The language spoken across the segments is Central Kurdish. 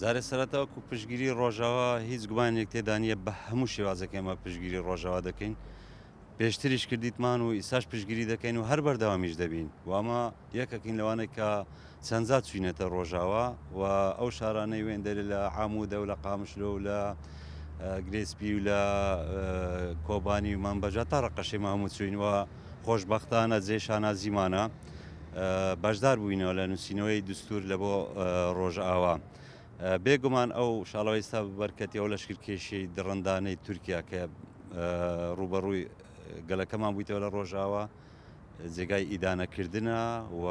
جارێ سەرەتا وەکو پشتگیری ڕۆژاوا هیچ گومانێک تێدا نییە بە هەموو شێوازێک ئێمە پشتگیری ڕۆژاوا دەکەین پێشتریش کردیتمان و ئیساش پشتگیری دەکەین و هەر بەردەوامیش دەبین و ئەمە یەکەکین لەوانەی کە چەندجار چوینەتە ڕۆژاوا و ئەو شارانەی وێندەرێ لە عامودە و لە قامشلۆ و لە گرێسپی و لە کۆبانی و مەنبەجا تا ڕەقەشێ هەموو چوین و خۆشبەختانە جێ شانازیمانە بەشدار بووینەوە لە نووسینەوەی دستور لە بۆ ڕۆژئاوا. بێگومان ئەو شاڵەوە ئێستا بەرکەتی ئەو لەشکرکێشی دڕندانەی تورکیا کە ڕووبەڕووی گەلەکەمان بوویتەوە لە ڕۆژئاوا جێگای ئیدانەکردنە و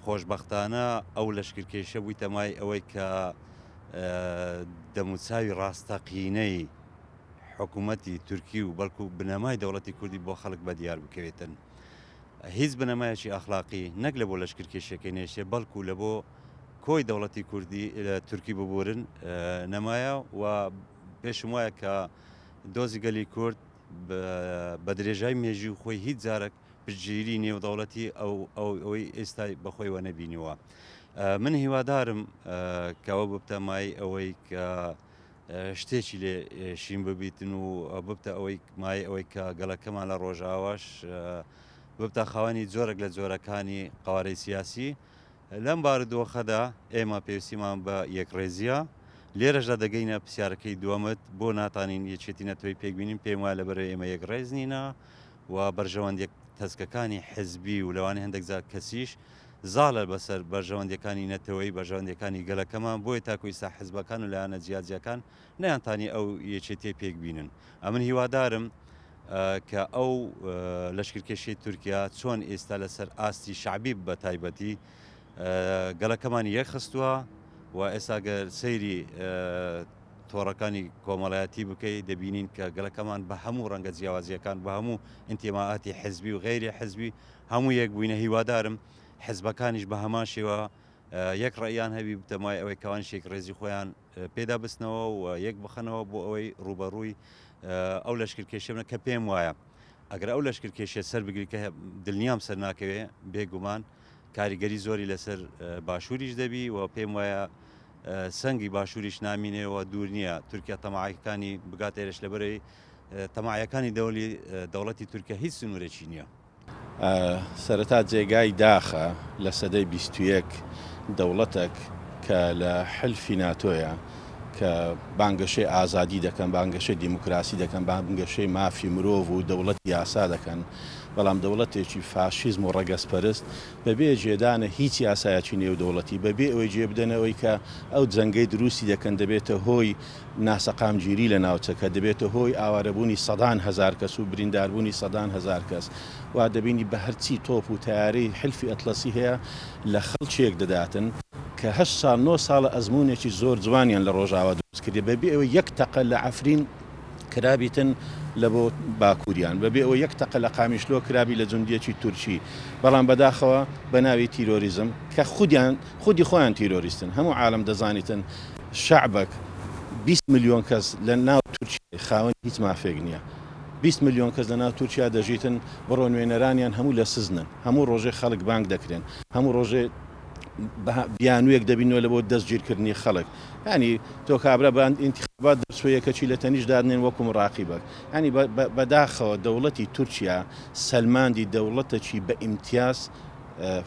خۆشبەختانە ئەو لەشکرکێشە بوویتە مای ئەوەی کە دەموچاوی ڕاستەقینەی حکوومەتی تورکی و بەڵکو بنەمای دەوڵەتی کوردی بۆ خەڵک بە دیار بکەوێتن. هیچ بنەمایەکی ئەخلاقی نەک لە بۆ لەشکرکێشیەکەی نەیشێ بەڵکو لە بۆ کۆی دەوڵەتی کوردی تورکی ببورن نەمایە و پێشم وایە کە دۆزی گەلی کورد بە درێژای مێژوو خۆی هیچ جارێک پشتگیری نێودەوڵەتی ئەو ئەوەی ئێستای بەخۆیوە نەبینیوە. من هیوادارم کەەوە ببتە مای ئەوەی کە شتێکی لێ شین ببیتن و ببتە ئەوەی مای ئەوەی کە گەلەکەمان لە ڕۆژئاواش ببتە خاوەنی جۆرێک لە جۆرەکانی قوارەی سیاسی. لەم بارودۆخەدا ئێمە پێویستیمان بە یەکڕێزییە. لێرەشدا دەگەینە پرسیارەکەی دووەمت، بۆ ناتانین یەکێتی نەتەوەیی پێکبینین؟ پێم وایە لەبەرئەوەی ئێمە یەکڕێز نینە و بەرژەوەندییە تەسکەکانی حزبی و لەوانەیە هەندێک جار کەسیش زاڵە بەسەر بەرژەوەندییەکانی نەتەوەیی، بەرژەوەندییەکانی گەلەکەمان، بۆیە تاکو ئیستا حزبەکان و لایەنە جیاجیاکان نەیانتانی ئەو یەکێتییە پێکبینن. ئەمن هیوادارم کە ئەو لەشکرکێشیەی تورکیا چۆن ئێستا لەسەر ئاستی شەعبی بە تایبەتی گەلەکەمانی یەکخستووە و ئێستا گەر سەیری تۆڕەکانی کۆمەڵایەتی بکەی دەبینین کە گەلەکەمان بە هەموو ڕەنگە جیاوازیەکان بە هەموو ئینتیماعاتی حزبی و غەیری حزبی هەموو یەک بووینە هیوادارم حزبەکانیش بە هەمان شێوە یەک ڕێیان هەبی بتەمای ئەوەی کەوانیش یەک ڕێزی خۆیان پێدا بستنەوە و یەک بخەنەوە بۆ ئەوەی ڕووبەڕووی ئەو لەشکرکێشیە بنە کە پێم وایە ئەگەر ئەو لەشکرکێشیە سەر بگری کە دڵنیام سەر ناکەوێ بێگومان کاریگەری زۆری لەسەر باشووریش دەبی و پێم وایە سەنگی باشووریش نامینێەوە دوور نییە تورکیا تەماعەکانی بگات ئێرش لەبەرەی تەماعەکانی دەولی دەوڵەتی تورکیا هیچ سنوورێکی نییە. سەرەتا جێگای داخە لە سەدەی 21 دەوڵەتەک کە لە حلفی ناتۆیە کە بانگەشەی ئازادی دەکەن، بانگەشەی دیموکراسی دەکەن، بانگەشەی مافی مرۆڤ و دەوڵەتی یاسا دەکەن، بەڵام دەوڵەتێکی فاشیزم و ڕەگەزپەرست بەبێ جێدانە هیچ یاسایەکی نێودەوڵەتی، بەبێ ئەوەی جێ بدەنە ئەوەی کە ئەو جەنگەی دروستی دەکەن دەبێتە هۆی ناسەقامگیری لە ناوچەکە، دەبێتە هۆی ئاوارەبوونی سەدان هەزار کەس و برینداربوونی سەدان هەزار کەس. وا دەبینی بە هەرچی تۆپ و تەیارەی حلفی ئەتڵەسی هەیە لە خەڵکێک دەداتن کە هەشت ساڵ نۆ ساڵە ئەزموونێکی زۆر جوانیان لە ڕۆژاوا دروست کردیە بەبێ ئەوەی یەک تەقە لە عەفرین کرابیتن لە بۆ باکووریان بەبێ ئەوەی یەک تەقە لە قامیشلۆ کرابی لە جوندیەکی تورکی بەڵام بەداخەوە بە ناوی تیرۆریزم کە خودیان خودی خۆیان تیرۆریستن هەموو عالەم دەزانیتن شەعبەک 20 ملیۆن کەس لە ناو تورکیای خاوەنی هیچ مافێک نییە 20 ملیۆن کەس لە ناو تورکیا دەژیتن بڕۆ نوێنەرانیان هەموو لە سزنن هەموو ڕۆژێ خەڵک بانگ دەکرێن هەموو ڕۆژێ بیانوویەک دەبینەوە لە بۆ دەستگیرکردنی خەڵک یانی تۆ کابرا بە ئینتخابات دەرچووە یەکەکی لە تەنیشت دادنێن وەکو مڕاقیبەک یانی بەداخەوە دەوڵەتی تورکیا سەلماندی دەوڵەتەکی بە ئیمتیاز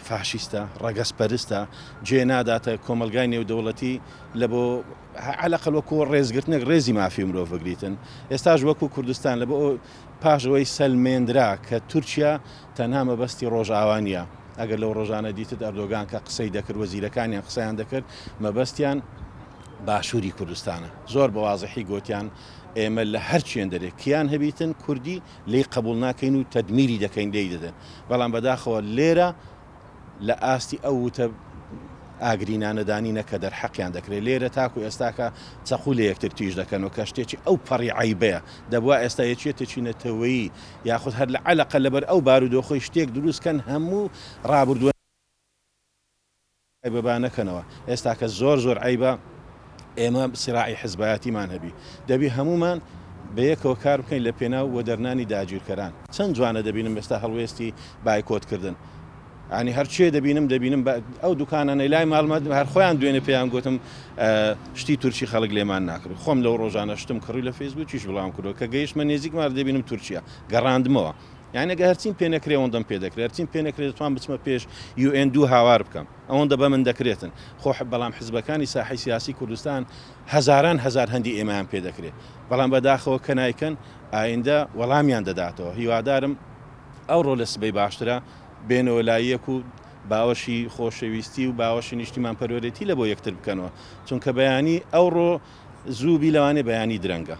فاشیستە، ڕەگەزپەرستە، جێ ناداتە کۆمەڵگای نێودەوڵەتی لە بۆ عەلەقەل وەکو ڕێزگرتنێک ڕێزی مافی مرۆڤ بگریتن. ئێستاش وەکو کوردستان لە بۆ پاش ئەوەی سەلمێندرا کە تورکیا تەنها مەبەستی ڕۆژئاوا نییە، ئەگەر لەو ڕۆژانە دیتت ئەردۆگان کە قسەی دەکرد، وەزیرەکانیان قسەیان دەکرد، مەبەستیان باشووری کوردستانە. زۆر بە وازحی گۆتیان ئێمە لە هەر چێندەرێک کیان هەبیتن کوردی لێی قەبوڵ ناکەین و تەدمیری دەکەین لێی دەدەن بەڵام بەداخەوە لێرە لە ئاستی ئەو وتە ئاگرینانەدانی نە کە دەرحەقیان دەکرێت لێرە تاکو ئێستاکە چەقو لە یەکتر تیژ دەکەن و کە شتێکی ئەو پەڕی عەیبەیە دەبوا ئێستا یەکێتێکی نەتەوەیی یاخود هەر لە عەلەقە لەبەر ئەو بارودۆخەی شتێک دروست کەن هەموو ڕابردووە عەیبە با نەکەنەوە ئێستاکە زۆر زۆر عەیبە ئێمە سراعی حزبایەتیمان هەبی دەبی هەموومان بەیەکەوە کار بکەین لە پێناو وەدەرنانی داگیرکەران چەند جوانە دەبینم ئێستا هەڵوێستی بایکۆت کردن. ینی هەرچێ دەبینم دەبینم ئەو دوکانانەی لای ماڵمە هەر خۆیان دوێنێ پێیان گوتم شتی تورکی خەڵک لێمان ناکڕی. خۆم لەو ڕۆژانە شتم کڕی لە فەیسبووکیش بڵاوم کردەوە کە گەیشتمە نێزیک مار دەبینم تورکیا گەڕاندمەوە. یانی ئەگەر هەرچیم پێ نەکرێ ئەوەندەم پێ دەکرێ، هەرچیم پێ نەکرێ دەتوان بچمە پێش یو ئێن دوو هاوار بکەم ئەوەندە بەمن دەکرێتن. خۆ بەڵام حزبەکانی ساحەی سیاسی کوردستان هەزاران هەزار هەندی ئێمەیان پێ دەکرێ بەڵام بەداخەوە کە نایکەن ئایندە وەڵامیان دەداتەوە. هیوادارم ئەوڕۆ لە سبەی باشترە بێنەوە لای یەک و باوەشی خۆشەویستی و باوەشی نیشتیمانپەروەرێتی لە بۆ یەکتر بکەنەوە، چونکە بەیانی ئەوڕۆ زوو بی لەوانەیە بەیانی درەنگە.